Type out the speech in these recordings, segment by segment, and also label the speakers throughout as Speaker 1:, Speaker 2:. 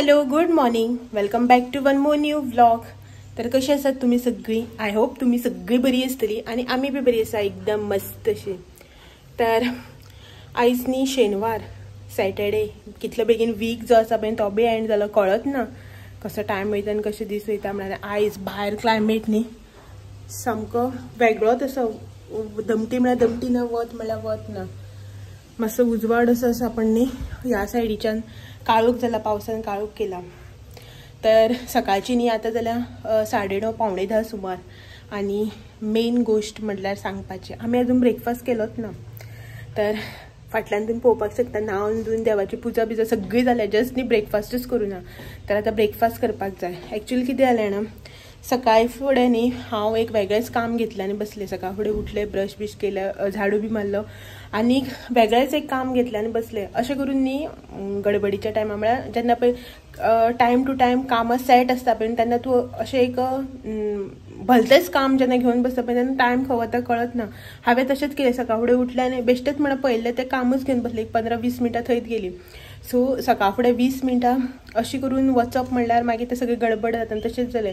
Speaker 1: Hello good morning, welcome back to one more new vlog. तर कशी आसात तुम्ही सगळी? I hope तुम्ही सगळी बरी आसतली आणि आम्ही बी बरी आसा, एकदम मस्त अशी. तर आयज न्ही शेनवार, सॅटर्डे. कितलो बेगीन वीक जो आसा पळय तो बी एंड जालो, कळत ना कसो टायम वयता आनी कशे दीस वयता. म्हळ्यार आयज भायर क्लायमेट न्ही सामको वेगळोच असो, दमटी म्हळ्यार दमटी ना, वत म्हळ्यार वत ना, मातसो उजवाड असो आसा. पण न्ही ह्या सायडीच्यान काळोख जाला, पावसान काळोख केला. तर सकाळची न्ही आतां जाल्यार 9:30 9:45 सुमार. आनी मेन गोश्ट म्हटल्यार सांगपाची, आमी अजून ब्रेकफास्ट केलोच ना. तर फाटल्यान तुमी पळोवपाक शकता, न्हावन धुवन देवाची पुजा बिजा सगळी जाल्या, जस्ट न्ही ब्रेकफास्टूच करूं ना. तर आतां ब्रेकफास्ट करपाक जाय. एक्चुअली कितें जालें ना, सकाळी फुडें न्ही हांव एक वेगळेंच काम घेतलें आनी बसलें. सकाळ फुडें उठलें, ब्रश बीश केलें, झाडू बी मारलो आनी वेगळेंच एक काम घेतलें आनी बसलें. अशें करून न्ही गडबडीच्या टायमा, म्हळ्यार जेन्ना पळय टायम टू टायम कामां सेट आसता पळय तेन्ना तूं अशें एक भलतेंच काम जेन्ना घेवन बसता पळय तेन्ना टायम खंय वता कळत ना. हांवें तशेंच केलें, सकाळ फुडें उठलें आनी बेश्टेच म्हणून पळयल्लें तें कामूच घेवन बसलें. एक 15-20 मिनटां थंयच गेलीं. सो सकाळ फुडें 20 मिनटां अशी करून वचप म्हणल्यार मागीर तें सगळें गडबड जाता. आनी तशेंच जालें.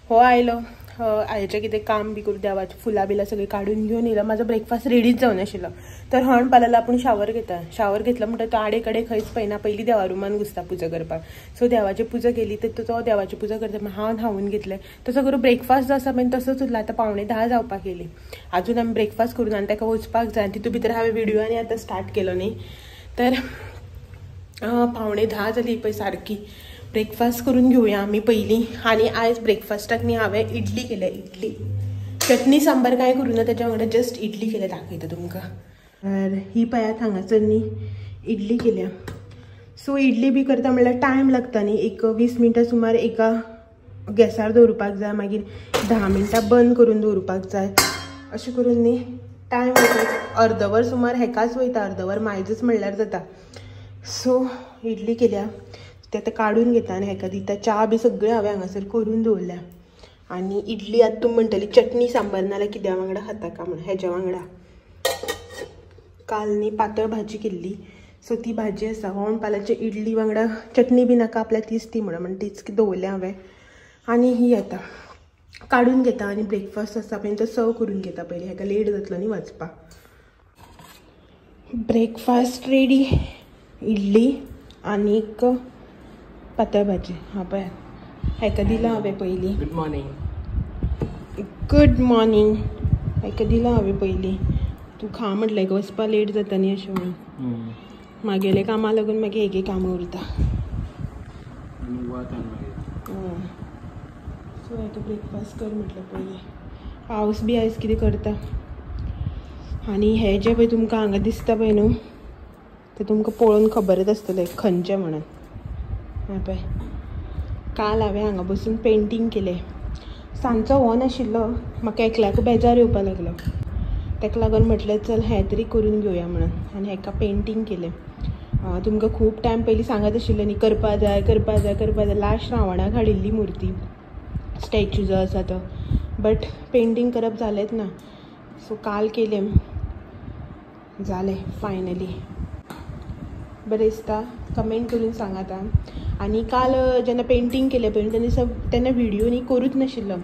Speaker 1: हो आयलो, आयचें कितें काम बी करून देवाचीं फुलां बिलां सगळीं काडून घेवन येयलो. म्हाजो ब्रेकफास्ट रेडीच जावन आशिल्लो. तर हण पालाला आपूण शावर घेता. शावर घेतलो म्हणटकीर तो आडे कडेन खंयच पळयना, पयलीं देवा रुमान घुसता पुजा करपाक. सो देवाची पुजा केली तर तो देवाची पुजा करता, हांव न्हांवून घेतलें. तसो करून ब्रेकफास्ट जो आसा पळय तसोच उरला. आतां 9:45 जावपाक येयली, आजून आमी ब्रेकफास्ट करून आनी ताका वचपाक जाय. तितून भितर हांवें व्हिडियो आनी आतां स्टार्ट केलो न्ही. तर 9:45 जाली पळय सारकी. ब्रेकफास्ट करून घेवया आमी पयलीं. आनी आयज ब्रेकफास्टाक न्ही हांवें इडली केल्या. इडली चटणी सांबार कांय करूं ना, तेच्या वांगडा जस्ट इडली केल्या, दाखयता तुमकां. तर ही पळयात हांगासर न्ही इडली केल्या. सो इडली बी करता म्हणल्यार टायम लागता न्ही, एक 20 मिनटां सुमार एका गॅसार दवरुपाक जाय, मागीर 10 मिनटां बंद करून दवरुपाक जाय. अशें करून न्ही टायम वयता, अर्दवर सुमार हेकाच वयता, अर्दवर मायजच म्हणल्यार जाता. सो इडली केल्या, ते आतां काडून घेता आनी हेका दिता. च्या बी सगळें हांवें हांगासर करून दवरल्या. आनी इडली आतां तूं म्हणटली चटणी सांबार नाल्यार कित्या वांगडा खाता का म्हण, हेज्या वांगडा काल न्ही पातळ भाजी केल्ली, सो ती भाजी आसा. हो पालाचे इडली वांगडा चटणी बी नाका आपल्याक, तीच ती म्हणून तीच दवरल्या हांवें. आनी ही आतां काडून घेता आनी ब्रेकफास्ट आसा पळय तो सर्व करून घेता पयलीं, हेका लेट जातलो न्ही वचपाक. ब्रेकफास्ट रेडी, इडली आनीक पातळ भाजी. हां पळय हेका दिलां हांवें पयलीं.
Speaker 2: Good morning.
Speaker 1: Good morning. हेका दिलां हांवें पयलीं, तूं खा म्हटलें, वचपा लेट जाता न्ही अशें म्हणून. मागेले कामां लागून मागीर हेगे कामां उरता. सो हेका ब्रेकफास्ट कर म्हटलें पयलीं. पावस बी आयज कितें करता. आनी हे जे पळय तुमकां हांगा दिसता पळय न्हू, तें तुमकां पळोवन खबरच आसतलें खंयचें म्हणून. हां पळय काल हांवें हांगा बसून पेंटींग केलें. सांजचो हो नाशिल्लो, म्हाका एकल्याक बेजार येवपाक लागलो, ताका लागून म्हटलें चल हें तरी करून घेवया म्हणून. आनी हेका पेंटींग केलें. तुमकां खूब टायम पयलीं सांगत आशिल्लें न्ही, करपा जाय करपा जाय करपा जाय. लास्ट श्रावणाक हाडिल्ली मुर्ती, स्टॅच्यू जो आसा तो, बट पेंटींग करप जालेंच ना. सो काल केलें, जालें फायनली. बरें दिसता, कमेंट करून सांगात. आनी काल जेन्ना पेंटींग केलें पळय तेन्ना तेन्ना व्हिडियो न्ही करूच नाशिल्लो,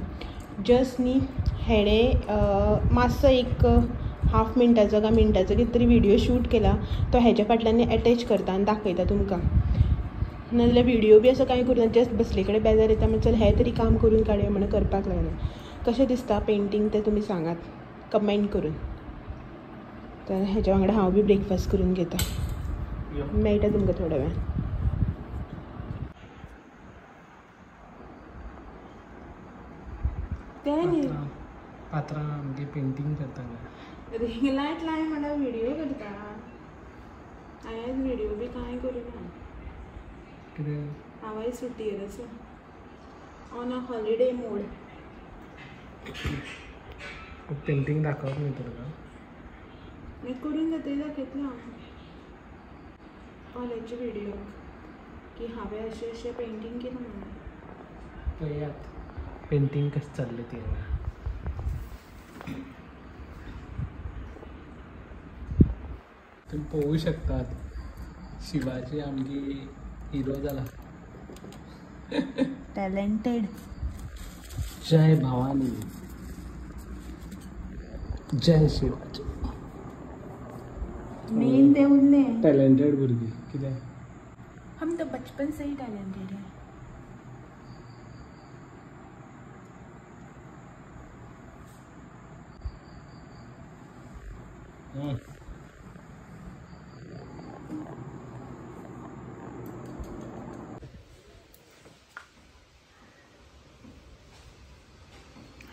Speaker 1: जस्ट न्ही हेणें मातसो एक हाफ मिनटाचो काय मिनटाचो कितें तरी व्हिडियो शूट केला, तो हेज्या फाटल्यान एटॅच करता आनी दाखयता तुमकां. नाजाल्यार व्हिडियो बी असो कांय करूं ना, जस्ट बसले कडेन बेजार येता म्हण चल हें तरी काम करून काडया म्हणून करपाक लागना. कशें दिसता पेंटींग तें तुमी सांगात कमेंट करून. तर हेज्या वांगडा हांव बी ब्रेकफास्ट करून घेता. मेळटा तुमकां थोड्या वेळान. तें न्ही
Speaker 2: पात्रां आमगे पेंटींग करता,
Speaker 1: रिंग लायट लाय म्हणल्यार व्हिडियो करता. हांवें व्हिडियो बी कांय करूं ना,
Speaker 2: कितें
Speaker 1: हांवय सुटयेर आसा, on a holiday mode.
Speaker 2: Painting दाखोवप न्ही तुका,
Speaker 1: मागीर करून जातकीर दाखयतलें हांव कॉलेजच्या व्हिडियो की हांवें अशें अशें पेंटींग केलां म्हणून.
Speaker 2: पळयात पेंटींग कशें चल्लें ती. तुम्ही पळोवू शकतात शिवाजी आमगे हिरो जाला.
Speaker 1: टॅलेंटेड.
Speaker 2: जय भवानी, जय शिवाजी.
Speaker 1: मेन ते उरले
Speaker 2: टॅलेंटेड भुरगीं. कितें
Speaker 1: हम तो बचपन से ही टैलेंटेड है.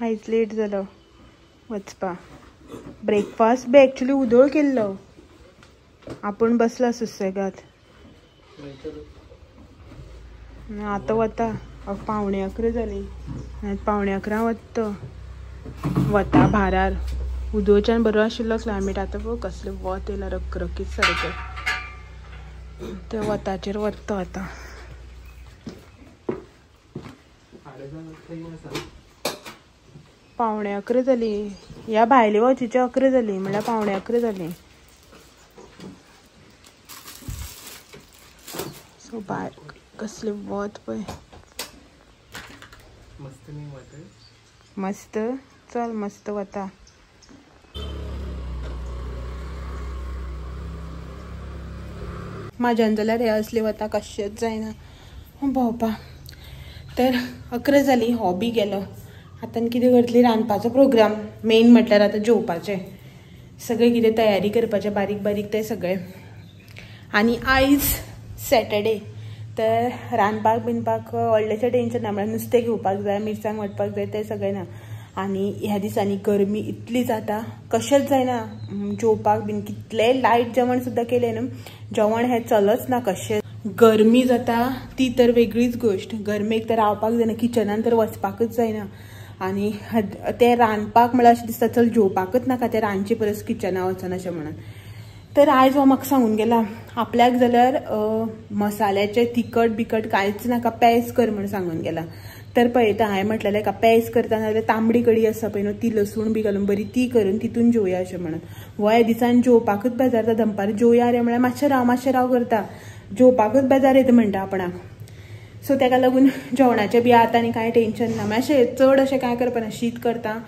Speaker 1: आयज लेट जालो वचपा. ब्रेकफास्ट बी एक्चुली उदोळ केल्लो, आपूण बसला सुसेगाद. आतां वता 10:45 जाली, 10:45 वता वता भारार. उदोळच्यान बरो आशिल्लो क्लायमेट, आतां पळय कसलें वत येयलां रखरखीत सारकें. ते वताचेर वता आतां. 10:45 जाली, ह्या भायले वचीचे 11 जाली, म्हणल्यार 10:45 जाली. सो भायर कसले वत पळय,
Speaker 2: मस्त न्ही वत,
Speaker 1: मस्त. चल मस्त वता. म्हाज्यान जाल्यार हे असले वता कशेंच जायना भोंवपा. तर 11 जाली, हो बी गेलो. आतां कितें करतली, रांदपाचो प्रोग्राम मेन म्हटल्यार आतां जेवपाचें, सगळें कितें तयारी करपाचें बारीक बारीक तें सगळें. आनी आयज सॅटर्डे, तर रांदपाक बिनपाक व्हडलेशें टेंशन ना, म्हळ्यार नुस्तें घेवपाक जाय, मिरसांग वांटपाक जाय, तें सगळें ना. आनी ह्या दिसांनी गरमी इतली जाता, कशेंच जायना जेवपाक बीन. कितलेंय लायट जेवण सुद्दां केलें न्हू, जेवण हें चलच ना कशें. गरमी जाता ती तर वेगळीच गोश्ट, गरमेक तर रावपाक जायना, किचनान तर वचपाकच जायना. आनी तें रांदपाक म्हळ्यार अशें दिसता चल जेवपाकच नाका, तें रांदचे परस किचना वचना अशें म्हणून. तर आयज हो म्हाका सांगून गेला, आपल्याक जाल्यार मसाल्याचें तिखट बिकट कांयच नाका, पेज कर म्हूण सांगून गेला. तर पळयता हांवें म्हटलेलें एका पेज करता, नाजाल्यार तांबडी कडी आसा पळय न्हू, ती लसूण बी घालून बरी ती करून तितून जेवया अशें म्हणून. हो ह्या दिसान जेवपाकूच बेजारता, दनपार जेवया रे म्हळ्यार मातशें राव मातशें राव करता, जेवपाकूच बेजार येता म्हणटा आपणाक. सो ताका लागून जेवणाचें बी आतां आनी कांय टेंशन ना. मातशें चड अशें कांय करपाना, शीत करता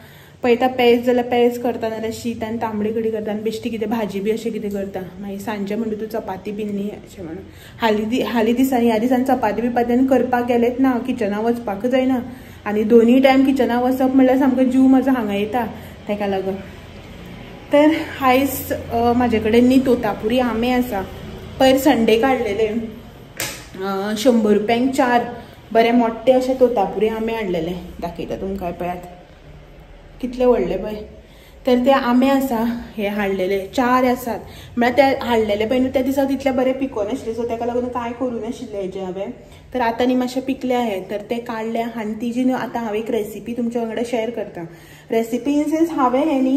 Speaker 1: पळयता, पेज जाल्यार पेज करता, नाजाल्यार शीत आनी तांबडी कडी करता, आनी बेश्टी कितें भाजी बी अशें कितें करता. मागीर सांजे म्हणटा तूं चपाती बी न्ही अशें म्हणून. हालीं दिसांनी ह्या दिसांनी चपाती बिपाती आनी करपाक गेलेच ना, किचना वचपाकच जायना. आनी दोनूय टायम किचना वचप म्हणल्यार सामको जीव म्हजो हांगा येता, ताका लागून. तर आयज म्हाजे कडेन न्ही तोतापुरी आंबे आसा, पयर संडे काडलेले 100 रुपयांक 4 बरे मोठे अशे तोतापुरी आंबे हाडलेले. दाखयता तुमकां, पळयात कितले व्हडले पळय. तर ते आंबे आसा हे हाडलेले 4 आसात, म्हळ्यार ते हाडलेले पळय न्हू त्या दिसा तितले बरे पिकोन आशिल्ले, सो ताका लागून कांय करूं नाशिल्लें हेजें हांवें. तर आतां न्ही मातशे पिकले आहे, तर ते काडले. आनी तिजी न्हू आतां हांव एक रेसिपी तुमच्या वांगडा शेअर करता. रेसिपी इन सेन्स हांवें हें न्ही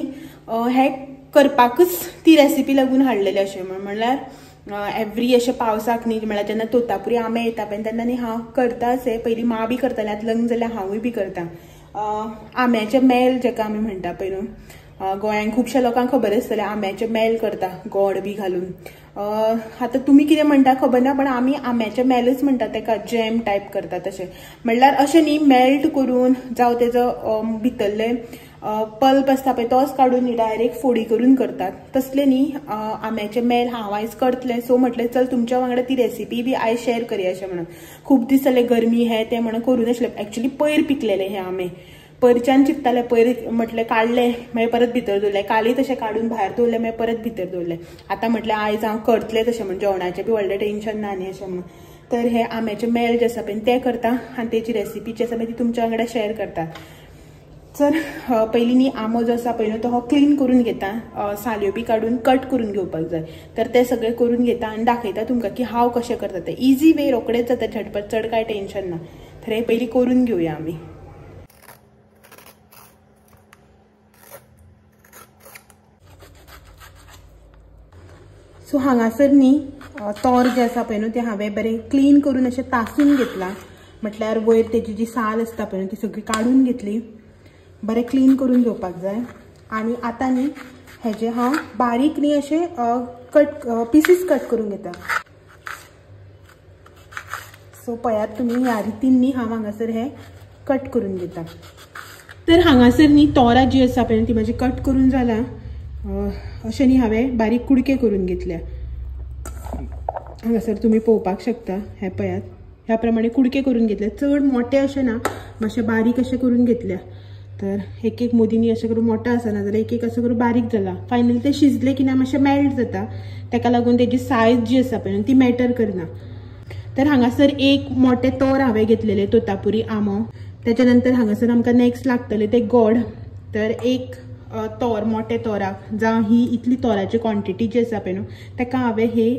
Speaker 1: हें करपाकूच ती रेसिपी लागून हाडलेली अशें म्हणल्यार एवरी अशें पावसाक न्ही, म्हळ्यार जेन्ना तोतापुरी आंबे येता पळय तेन्ना न्ही हांव करताच हें. पयलीं मां बी करतालें, आतां लग्न जाल्यार हांवूय बी करता. आंब्याचें मेल जेका आमी म्हणटा पळय न्हू, गोंयांत खुबश्या लोकांक खबर आसतलें, आंब्याचें मेल करता गोड बी घालून. आतां तुमी कितें म्हणटा खबर ना, पण आमी आंब्याचें मेलच म्हणटा तेका, जॅम टायप करता तशें. म्हणल्यार अशें न्ही मेल्ट करून जावं तेजो भितरले पल्प आसता पळय तोच काडून न्ही डायरेक्ट फोडी करून करतात तसले न्ही आंब्याचें मेल हांव आयज करतलें. सो म्हटलें चल तुमच्या वांगडा ती रेसिपी बी आयज शेअर करया अशें म्हणून. खूब दीस जाले गरमी हें तें म्हणून करूं नाशिल्लें. एक्चुली पयर पिकलेले हे आंबे, पयरच्यान चिंततालें, पयर म्हटलें काडलें मागीर परत भितर दवरलें, कालय तशें काडून भायर दवरलें मागीर परत भितर दवरलें. आतां म्हटलें आयज हांव करतलें तशें म्हण, जेवणाचें बी व्हडलें टेंशन ना न्ही अशें म्हणून. तर हे आंब्याचें मेल जें आसा पळय तें करता आनी तेजी रेसिपी जी आसा पळय ती तुमच्या वांगडा शेअर करता. तर पयलीं न्ही आंबो जो आसा पळय न्हू तो हो क्लीन करून घेता, साल्यो बी काडून कट करून घेवपाक जाय. तर तें सगळें करून घेता आनी दाखयता तुमकां की हांव कशें करता तें. इजी वे, रोखडेच जाता झटपट, चड कांय टेंशन ना. तर हें पयलीं करून घेवया आमी. सो हांगासर न्ही तोर जें आसा पळय न्हू तें हांवें बरें क्लीन करून अशें तासून घेतलां, म्हटल्यार वयर तेजी जी साल आसता पळय न्हू ती सगळी काडून घेतली, बरें क्लीन करून घेवपाक जाय. आनी आतां न्ही हेजे हांव बारीक न्ही अशें कट पिसीस कट करून घेता. सो पळयात तुमी ह्या रितीन न्ही हांव हांगासर हे कट करून घेता. तर हांगासर न्ही तोरां जी आसा पळय ती म्हाजी कट करून जाला. अशें न्ही हांवें बारीक कुडके करून घेतल्या. हांगासर तुमी पळोवपाक शकता. हे पळयात ह्या प्रमाणे कुडके करून घेतले. चड मोठे अशें ना, मातशें बारीक अशें करून घेतल्या. तर एक एक मोदींनी अशें करून मोठो आसा, नाजाल्यार एक एक असो करून बारीक जाला. फायनली ते शिजले की ना मातशें मेल्ट जाता, ताका लागून तेजी सायज जी आसा पळय ती मॅटर करना. तर हांगासर एक मोठे तोर हांवें घेतलेले तोतापुरी आंबो. त्याच्या नंतर हांगासर आमकां नेक्स्ट लागतले ते गोड. तर एक तोर मोठे तोराक जावं ही इतली तोराची क्वॉन्टिटी जी आसा पळय न्हू ताका हांवें हे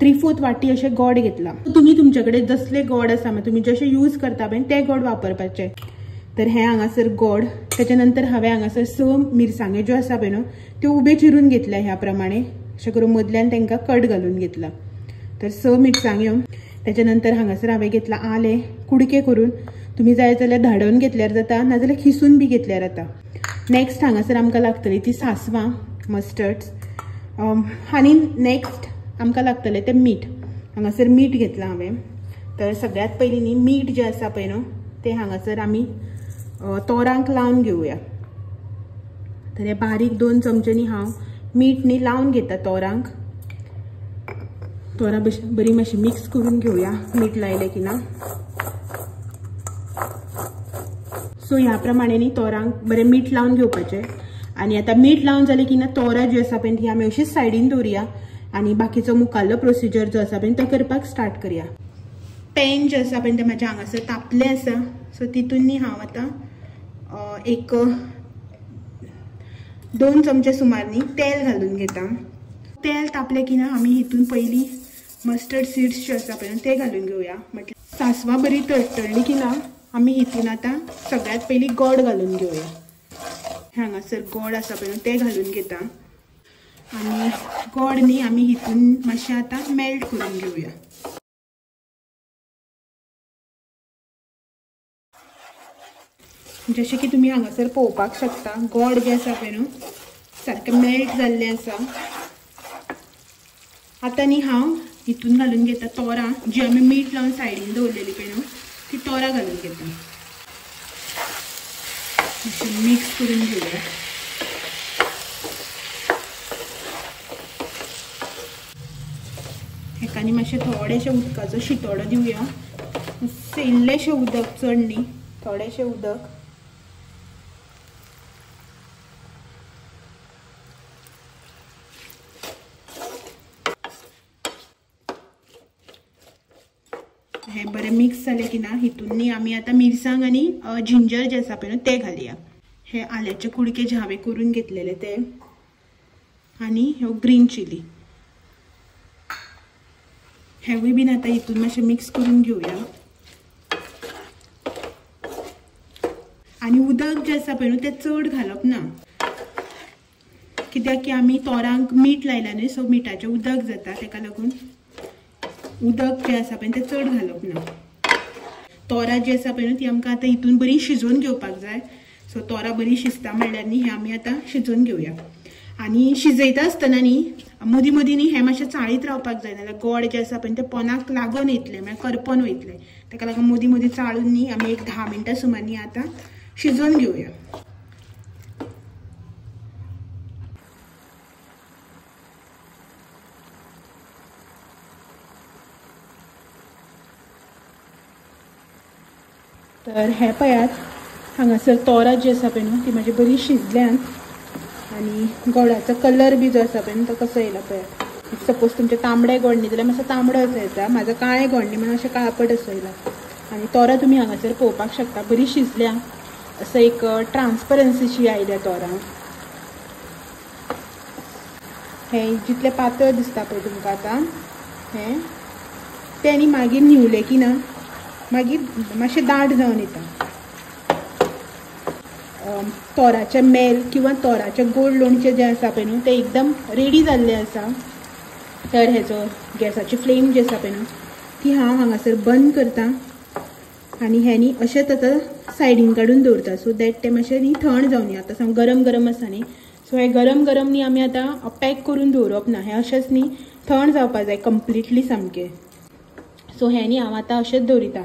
Speaker 1: 3/4 वाटी अशें गोड घेतला. तुमी तुमचे कडेन जसले गोड आसा मागीर तुमी जशें यूज करता पळय ते गोड वापरपाचे. तर हे हांगासर गोड. त्याच्या नंतर हांवें हांगासर 6 मिरसांग्यो ज्यो आसा पळय न्हू त्यो उबे चिरून घेतल्या ह्या प्रमाणे, अशें करून मदल्यान तांकां कट घालून घेतला. तर 6 मिरसांग्यो. त्याच्या नंतर हांगासर हांवें घेतला आलें कुडके करून. तुमी जाय जाल्यार धाडोवन घेतल्यार जाता, नाजाल्यार खिसून बी घेतल्यार जाता. नेक्स्ट हांगासर आमकां लागतली ती सासवां मस्टर्ड्स. आनी नेक्स्ट आमकां लागतलें तें मीठ. हांगासर मीठ घेतलां हांवें. तर सगळ्यांत पयलीं न्ही मीठ जें आसा पळय न्हू तें हांगासर आमी तोरांक लावन घेवया. तर हे बारीक 2 चमचे न्ही हांव मीठ न्ही लावन घेता तोरांक. तोरां बरी मातशी मिक्स करून घेवया मीठ लायलें की ना. सो ह्या प्रमाणे न्ही तोरांक बरें मीठ लावन घेवपाचें. आनी आतां मीठ लावन जालें की ना तोरां जी आसा पळय ती आमी अशीच सायडीन दवरुया आनी बाकीचो मुखाल्लो प्रोसिजर जो आसा पळय तो करपाक स्टार्ट करया. पॅन जें आसा पळय तें म्हाजें हांगासर तापलें आसा. सो तितून न्ही हांव आतां एक 2 चमचे सुमार न्ही तेल घालून घेता. तेल तापलें की ना आमी हितून पयलीं मस्टर्ड सीड्स जे आसा पळय ते घालून घेवया. म्हटल्यार सासवां बरी तळतळ्ळी की ना आमी हितून आतां सगळ्यांत पयलीं गोड घालून घेवया. हांगासर गोड आसा पळय ते घालून घेता आनी गोड न्ही आमी हितून मातशें आतां मेल्ट करून घेवया. जशें की तुमी हांगासर पळोवपाक शकता गोड जें आसा पळय न्हू सारकें मेल्ट जाल्लें आसा. आतां न्ही हांव हितून घालून घेता तोरां जी आमी मीठ लावन सायडीन दवरलेली पळय न्हू ती तोरां घालून घेता. मातशें मिक्स करून घेवया. हेका न्ही मातशें थोडेशें उदकाचो शितोडो दिवया. इल्लेशें उदक, चड न्ही, थोडेशें उदक. हे बरें मिक्स जालें की ना हितून न्ही आमी आतां मिरसांग आनी जिंजर जे आसा पळय न्हू ते घालया. हे आल्याचे कुडके जे हांवें करून घेतलेले ते आनी ह्यो ग्रीन चिली हेवूय बीन आतां हितून मातशें मिक्स करून घेवया. आनी उदक जें आसा पळय न्हू तें चड घालप ना, कित्याक की आमी तोरांक मीठ लायलां न्हय, सो मिठाचें उदक जाता, ताका लागून उदक जें आसा पळय तें चड घालप ना. तोरां जी आसा पळय न्हू ती आमकां आतां हितून बरी शिजोवन घेवपाक जाय. सो तोरां बरी शिजता म्हणल्यार न्ही हें आमी आतां शिजोवन घेवया. आनी शिजयता आसतना न्ही मदीं मदीं न्ही हें मातशें चाळीत रावपाक जाय, नाजाल्यार गोड जें आसा पळय तें पोनाक लागून येतलें, म्हळ्यार करपोन वयतलें. ताका लागून मदीं मदीं चाळून न्ही आमी एक 10 मिनटां सुमार न्ही आतां शिजोवन घेवया. तर हे पळयात हांगासर तोरां जी आसा पळय न्हू ती म्हाजी बरी शिजल्यान आनी गोडाचो कलर बी जो आसा पळय न्हू तो कसो येयला पळयात. सपोज तुमचें तांबडें गोड न्ही जाल्यार मातसो तांबडो असो येता, म्हाजो काळें गोड न्ही म्हणून अशें काळपट असो येयला. आनी तोरां तुमी हांगासर पळोवपाक शकता बरी शिजल्या, असो एक ट्रान्सपरन्सीशी आयल्या तोरां. हें जितलें पातळ दिसता पळय तुमकां आतां हें तें आनी मागीर न्हिवलें की ना मागीर मातशें दाट जावन येता. तोराचें मेल किंवा तोराचें गोड लोणचें जें आसा पळय न्हू तें एकदम रेडी जाल्लें आसा. तर हेजो गॅसाची फ्लेम जी आसा पळय न्हू ती हांव हांगासर बंद करता आनी हें न्ही अशेंच आतां सायडीन काडून दवरता, सो that तें मातशें न्ही थंड जावन. आतां सामकें गरम गरम आसा न्ही, सो हें गरम गरम न्ही आमी आतां पॅक करून दवरप ना, हें अशेंच न्ही थंड जावपा जाय कंप्लिटली सामकें. सो हें न्ही हांव आतां अशेंच दवरिता.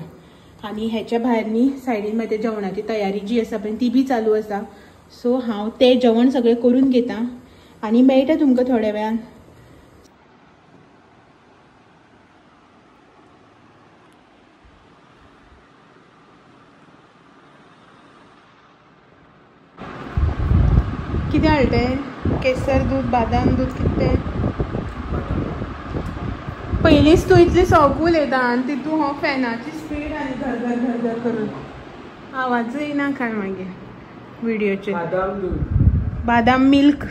Speaker 1: आनी हेच्या भायर न्ही सायडीन मागीर जेवणाची तयारी जी आसा पळय ती बी चालू आसा. सो हांव तें जेवण सगळें करून घेता आनी मेळटा तुमकां थोड्या वेळान. कितें हाडलें? केसर दूद, बादाम दूद, कितें? पयलींच तूं इतली सवक उलयता आनी तितून हो फॅनाची स्पीड आनी घर घर घर घर करून आवाजूय येना काय मागीर व्हिडियोचेर.
Speaker 2: बादाम दूद,
Speaker 1: बादाम मिल्क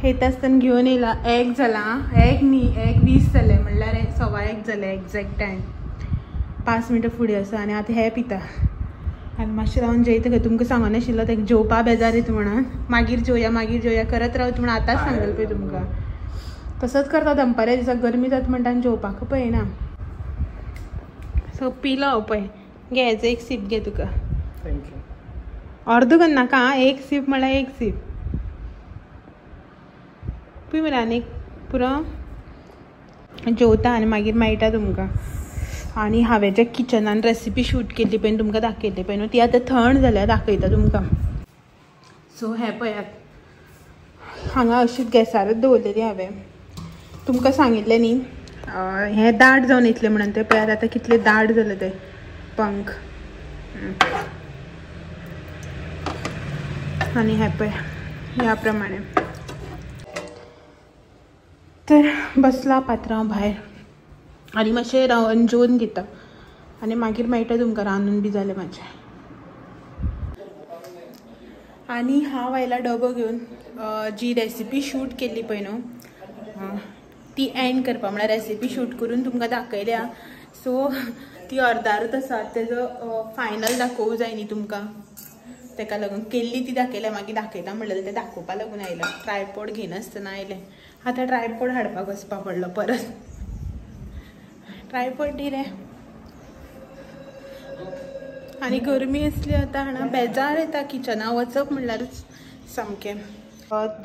Speaker 1: येता आसतना घेवन येयला. एक जाला, एक न्ही 1:20 जालें, म्हणल्यार 1:15 जालें एग्जॅक्ट टायम. 5 मिनटां फुडें आसा आनी आतां हें पिता आनी मातशें रावन जेयता. खंय तुमकां सांगून आशिल्लो तेका जेवपा बेजार येता म्हणून, मागीर जेवया मागीर जेवया करत रावता म्हणून आतांच सांगलें पळय तुमकां. तसोच करता दनपारे दिसा गरमी जाता म्हणटा आनी जेवपाक पळयना. सो पिलो हांव पळय, घे हेजो एक सीप घे तुका.
Speaker 2: Thank you.
Speaker 1: अर्दो करनाका आं, एक सीप म्हळ्यार एक सीप पी मरे आनी पुरो. जेवता आनी मागीर मेळटा तुमकां. आनी हांवें जे किचनान रेसिपी शूट केल्ली पळय तुमकां दाखयल्ली पळय न्हू, ती आतां थंड जाल्या, दाखयता तुमकां. सो हें पळयात, हांगा अशीच गॅसारच दवरलेली हांवें. तुमकां सांगिल्लें न्ही हें दाट जावन येतलें म्हणून, तें पळयात आतां कितलें दाट जालें तें पंख. आनी हें पळय ह्या प्रमाणे. तर बसला पात्रांव भायर आनी मातशें रावन जेवन घेता आनी मागीर मेळटा तुमकां. रांदून बी जालें म्हाजें. आनी हांव आयला डबो घेवन, जी रेसिपी शूट केल्ली पळय न्हू ती एंड करपा, म्हळ्यार रेसिपी शूट करून तुमकां दाखयल्या. सो ती अर्दारच आसा, तेजो फायनल दाखोवंक जाय न्ही तुमकां, तेका लागून केल्ली ती दाखयल्या. मागीर दाखयता म्हणलें तें दाखोवपा लागून आयला. ट्रायपॉड घेनासतना आयलें, आतां ट्रायपॉड हाडपाक वचपा पडलो परत. ट्रायपॉड दी रे. आनी गरमी आसली आतां हांगा बेजार येता किचना वचप म्हणल्यारच सामकें.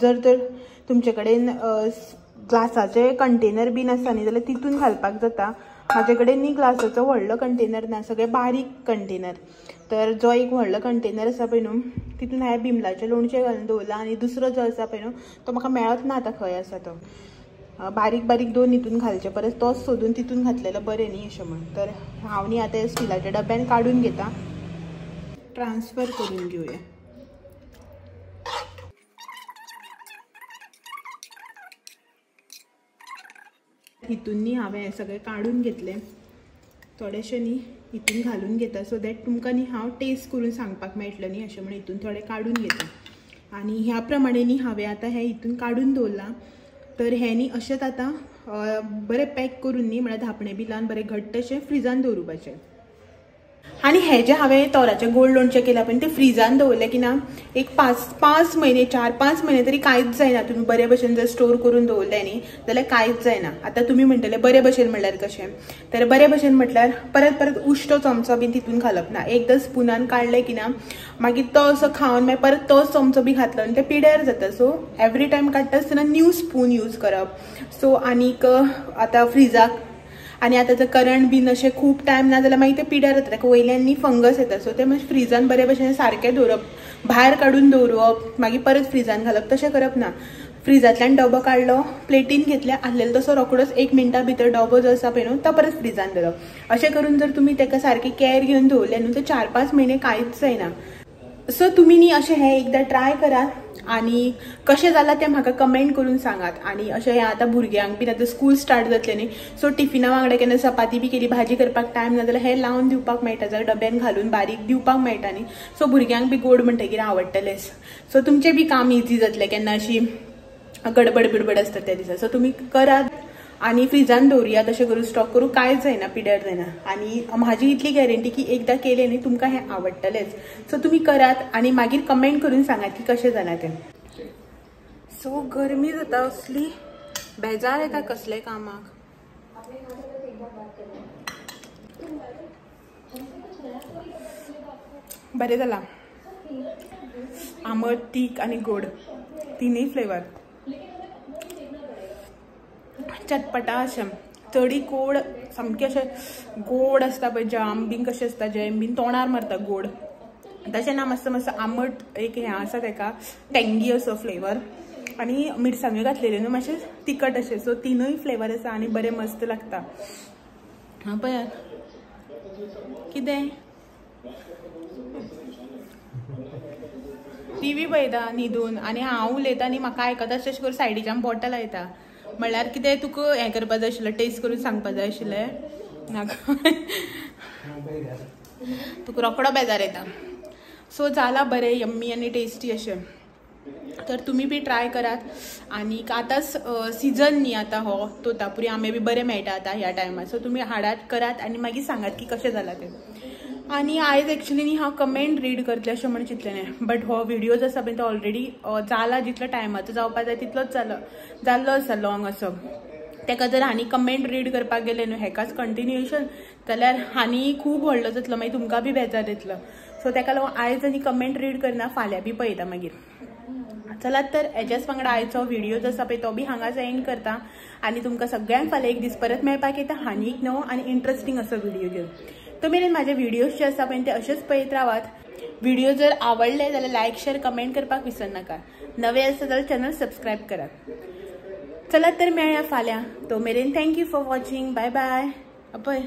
Speaker 1: जर तर तुमचे कडेन ग्लासाचे कंटेनर बीन आसा न्ही जाल्यार तितून घालपाक जाता. म्हाजे कडेन न्ही ग्लासाचो व्हडलो कंटेनर ना, सगळे बारीक कंटेनर. तर जो एक व्हडलो कंटेनर आसा पळय न्हू तितून हांवें बिमलाचें लोणचें घालून दवरलां. आनी दुसरो जो आसा पळय न्हू तो म्हाका मेळत ना आतां खंय आसा तो. बारीक बारीक दोन हितून घालचे परस तोच सोदून तितून घातलेलो बरें न्ही अशें म्हण. तर हांव न्ही आतां स्टिलाच्या डब्यान काडून घेता, ट्रान्सफर करून घेवया. हितून न्ही हांवें हें सगळें काडून घेतलें, थोडेशें न्ही हितून घालून घेता, सो that तुमकां न्ही हांव टेस्ट करून सांगपाक मेळटलें न्ही अशें म्हण हितून थोडें काडून घेता. आनी ह्या प्रमाणे न्ही हांवें आतां हें हितून काडून दवरलां. तर हें न्ही अशेंच आतां बरें पॅक करून न्ही, म्हळ्यार धापणें बी लावन बरें घट्ट अशें फ्रिजान दवरुपाचें. आनी हें जें हांवें तोराचें गोड लोणचें केलां पळय तें फ्रिजान दवरलें की ना एक 5 म्हयने 4-5 म्हयने तरी कांयच जायना. तुमी बरे भशेन जर स्टोर करून दवरलें न्ही जाल्यार कांयच जायना. आतां तुमी म्हणटले बरे भशेन म्हणल्यार कशें? तर बरे भशेन म्हटल्यार परत परत उश्टो चमचो बीन तितून घालप ना. एकदां स्पुनान काडलें की ना मागीर तो असो खावन मागीर परत तोच चमचो बी घातलो आनी तें पिड्यार जाता. सो एवरी टायम काडटा आसतना न्यू स्पून यूज करप. सो आनीक आतां फ्रिजाक आनी आतां जर करंट बीन अशें खूब टायम ना जाल्यार मागीर तें पिड्यार जाता, ताका वयल्यान न्ही फंगस येता. सो तें मातशें फ्रिजान बरे भशेन सारकें दवरप, भायर काडून दवरप, मागीर परत फ्रिजान घालप, तशें करप ना. फ्रिजांतल्यान डबो काडलो, प्लेटीन घेतलें, आसलेलो तसो रोकडोच 1 मिनटा भितर डबो जो आसा पळय न्हू तो परत फ्रिजान दवरप. अशें करून जर तुमी ताका सारकी कॅर घेवन दवरलें न्हू तर 4-5 म्हयने कांयच जायना. सो तुमी न्ही अशें हें एकदां ट्राय करात आनी कशें जालां तें म्हाका कमेंट करून सांगात. आनी अशें हें आतां भुरग्यांक बीन आतां स्कूल स्टार्ट जातलें न्ही, सो टिफिना वांगडा केन्ना चपाती बी केली, भाजी करपाक टायम ना जाल्यार हें लावन दिवपाक मेळटा, जाल्यार डब्यान घालून बारीक दिवपाक मेळटा न्ही. सो भुरग्यांक बी गोड म्हणटकीर आवडटलेंच. सो तुमचें बी काम इजी जातलें, केन्ना अशी गडबड बिडबड आसता त्या दिसा. सो तुमी करात आनी फ्रिजान दवरुया, तशें करून स्टॉक करूं, कांयच जायना, पिड्यार जायना. आनी म्हाजी इतली गॅरंटी की एकदां केलें न्ही तुमकां हें आवडटलेंच. सो तुमी करात आनी मागीर कमेंट करून सांगात की कशें जालां तें. सो गरमी जाता असली, बेजार येता कसले कामाक. बरें जालां, आंबट, तीख आनी गोड तिनूय फ्लेवर, चटपटा अशें. चडी गोड सामकें अशें गोड आसता पळय जाम बीन कशें आसता जॅम बीन तोंडार मारता गोड तशें ना मातसो मातसो आंबट एक हें आसा तेका टेंगी असो फ्लेवर आनी मिरसांग्यो घातलेल्यो न्हू मातशें तिखट अशें. सो तिनूय फ्लेवर आसा आनी बरें मस्त लागता. हां पळयात कितें टीवी पळयता न्हिदून आनी हांव उलयता आनी म्हाका आयकता अशें करून सायडीच्यान बोटां लायता. म्हणल्यार कितें तुका हें करपा जाय आशिल्लें टेस्ट करून सांगपा जाय आशिल्लें नाका तुका रोकडो बेजार येता. सो जाला बरें यम्मी आनी टेस्टी अशें. तर तुमी बी ट्राय करात. आनी आतांच सिजन न्ही आतां हो तोतापुरी आंबे बी बरे मेळटा आतां ह्या टायमार. सो तुमी हाडात करात आनी मागीर सांगात की कशें जालां तें. आनी आयज एक्चुली न्ही हांव कमेंट रीड करतलें अशें म्हण चिंतलें बट हो व्हिडियो जो आसा पळय तो ऑलरेडी जाला जितलो टायमाचो जावपा जाय तितलोच जालो जाल्लो आसा लॉंग असो. तेका जर आनी कमेंट रीड करपाक गेलें न्हू हेकाच कंटिन्युएशन जाल्यार आनी खूब व्हडलो जातलो मागीर तुमकां बी बेजार येतलो. सो तेका लागून आयज आनी कमेंट रीड करना फाल्यां बी पळयता मागीर. चलात तर हेज्याच वांगडा आयचो व्हिडियो जो आसा पळय तो बी हांगाच एंड करता आनी तुमकां सगळ्यांक फाल्यां एक दीस परत मेळपाक येता आनी एक नवो आनी इंट्रस्टींग असो व्हिडिओ घेवन. तो मेरेन माझे व्हिडिओज जे आसा पळय ते अशेच पळयत रावात. व्हिडिओ जर आवडले जाल्यार लायक शेअर कमेंट करपाक विसरनाका. नवे आसा जाल्यार चॅनल सबस्क्रायब करात. चलात तर मेळया फाल्यां. तो मेरेन thank you for watching. Bye bye. अपय.